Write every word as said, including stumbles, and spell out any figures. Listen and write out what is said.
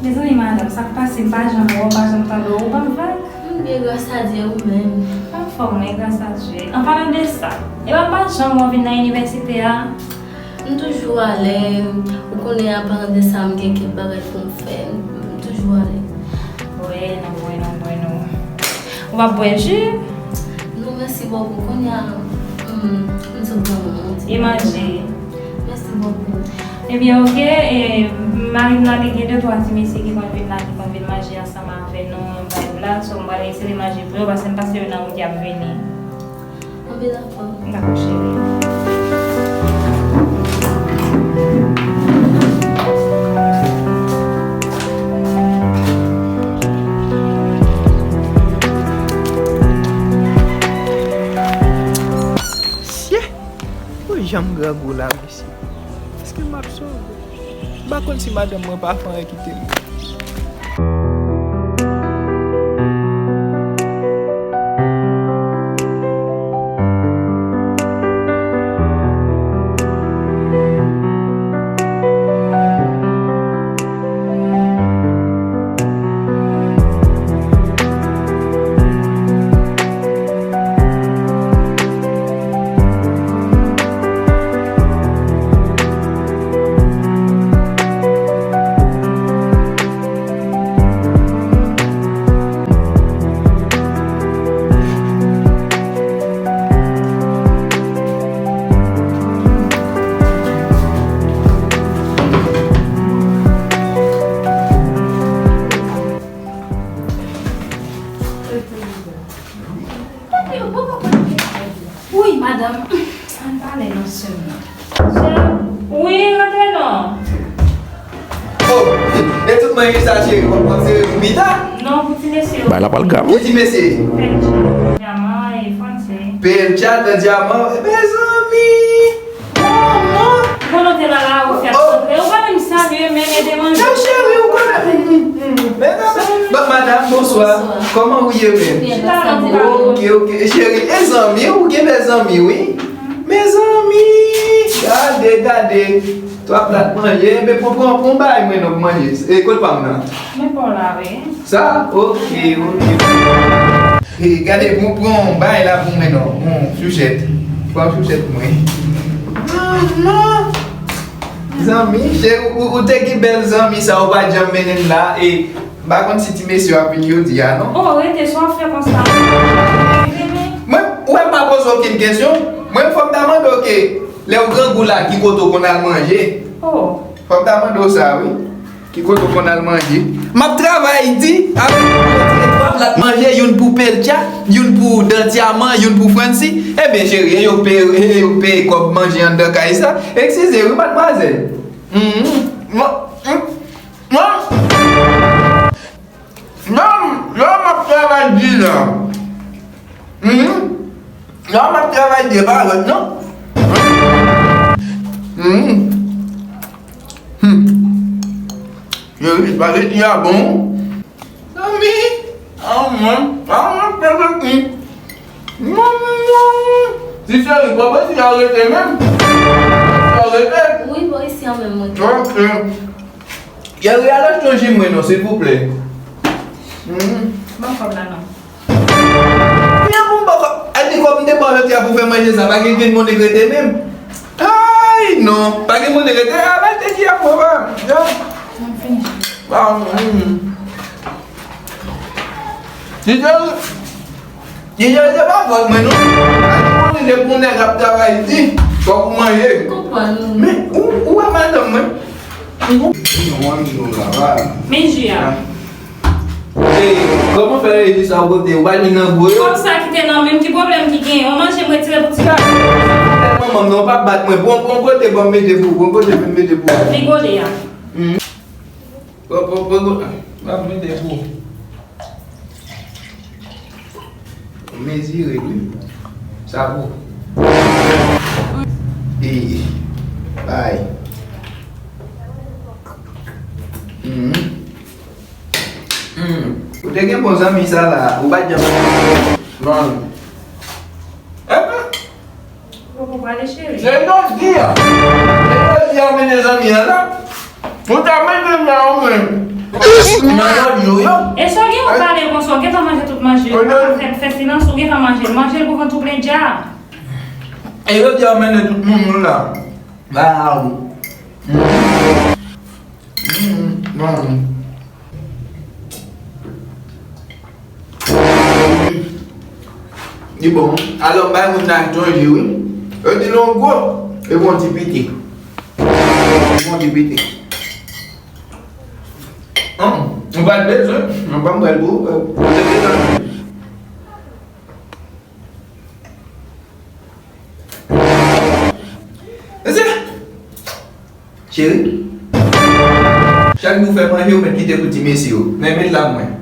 Mezanmi, madanm, sa k pase? M pa janm wè w, m pa janm tande w, ou ban m vag? M byen, gras a Dye, ou menm? Anfòm, wi, gras a Dye. An palan de sa, e pa m pa janm wè w vin nan inivèsite a? M toujou ale, ou konnen, an palan de sa, m gen kèk bagay pou m fè, m toujou ale. Bueno, bueno, bueno. Ou p ap bwè ji? Non, mèsi bokou. Kounye a, hmm, m sot nan moun. E manje? Mèsi bokou. Ebyen, oke, e, mari m nan li gen de twa ti mesye ki konn vin la, ki konn vin manje ansanm avè nou, bay blag, so m pral eseye manje pou yo, paske m pase yo nan wout, y ap vini. Anpil afè. Dakò, cheri. Mesye! Pou jan m grangou la, mesye. Èske m ap sove? M pa konn si madanm mwen pa fè anyen kite m. Wi, madanm. Ann pale non sèlman. Wi, rantre non. Oh, e tout manje sa, cheri, w ap, w ap sere pou pita? Non, pou ti mesye yo. Bay la pral grav. Ki ti mesye? Pelcha, Dyaman e Franse. Pelcha, Dyaman, mezanmi. Manman! Konnen w te nan lari, w fèk rantre. Ou pa menm salye, menm ede manje. Non, cheri, ou konnen. Mm, mm, mm. Mezanmi. Bon, madanm, bonswa. Bonswa. Kòman ou ye menm? Byen, bonswa. Ok, ok. Cheri, e zanmi, ou gen de zanmi, wi. Mezanmi! Gade, gade. Twa plat manje. Enben, pran, pran, pran bay mwen non pou manje. E kot pa m nan? Men pa w la, wi. Sa? Ok, ok. E gade, pran, pran bay la pou mwen non. Bon, chouchèt. Pran chouchèt pou mwen. Manman! Zanmi, cheri, ou, ou te gen bèl zanmi sa, ou pa t janm mennen l la, e m pa konn si ti mesye yo ap vin jodi a, non? Oh, rete, sa w ap fè konsa? Mwen, ou wè m pa poze w okenn kesyon. Mwen, fò m ta mande w ke lè w grangou la, ki kote w konn al manje? Oh. Fò m ta mande w sa, wi. Ki kote w konn al manje? M ap travay di, avèk yon twa plat manje, youn pou Pelcha, youn pou Dyaman, youn pou Fransi. Ebyen, cheri, e yo k peye, e yo k peye kòb manje anndan kay sa. Eskize, wi, madmwazèl. Mhm. Mwen, mwen, mwen, lè m ap travay di la. Mhm. Lè m ap travay di, e pa lòt, non. Mhm. Hmm. Yo, espageti a bon. Zanmi, a mwen, a mwen, espageti. Manman! Ti cheri, kòman si a rete menm? Si a rete? Wi, bò isi an menm mwen. Ok. Cheri, al achte yon ji mwen non, silvouplè. Hmm. Ban kòb la non. Kounya pou m ba w kòb, a di kòb m te ba w jodi a pou fè manje sa, pa gen, gen moun ki rete menm. Ay, non, pa gen moun ki rete, a, ba l te di a papa. Ya. M fini. Ba, mm. Di Jezi, di Jezi, se pa fòt mwen, non. A di moun se pou nèg ap travay di, fòk ou manje. Konprann. Men, ou, ou wè madanm mwen? Mwen, non, la, va. Men ji a. E, kòman fè rejis sa w pote? Ou pa jwenn nan gwo yo? Kòb sa ki te nan men m, ki pwoblèm ki genyen? Yon manje m retire pou ti gason. Manman m non, pa bat mwen. Pran, pran kote, ban m mete pou ou. Pran kote, ban m mete pou ou. Li gode a. Hmm. Pran, pran, pran kote. M ap mete pou ou. Mezire, wi. Sa pou. E, bay. Hmm. Hmm. Ou te gen bon zanmi sa la, ou pa t janm non. Epa. Ou poko prale, cheri? Se jodi a. Se jodi a, mennen zanmi an la. Ou ta mennen la ou menm. Nan lòt jou yo. E sa w gen w pale konsa, w gentan manje tout manje. Ou pa ka fè, fè silans, ou gentan manje l. Manje l pou vant ou plen dja. E yo di a mennen tout moun la. Ba a ou. Mm. Mm, bon. Li bon. Alò, m bay moun nan tonji, wi. Yo di l yon gwo. E bon ti piti. E bon ti piti. Hum, ou pa t bezwen. Mwen pa m pral pou ou. Mesye, cheri, chak jou w fè manje, ou mèt kite pou ti mesye yo. Men met la pou mwen.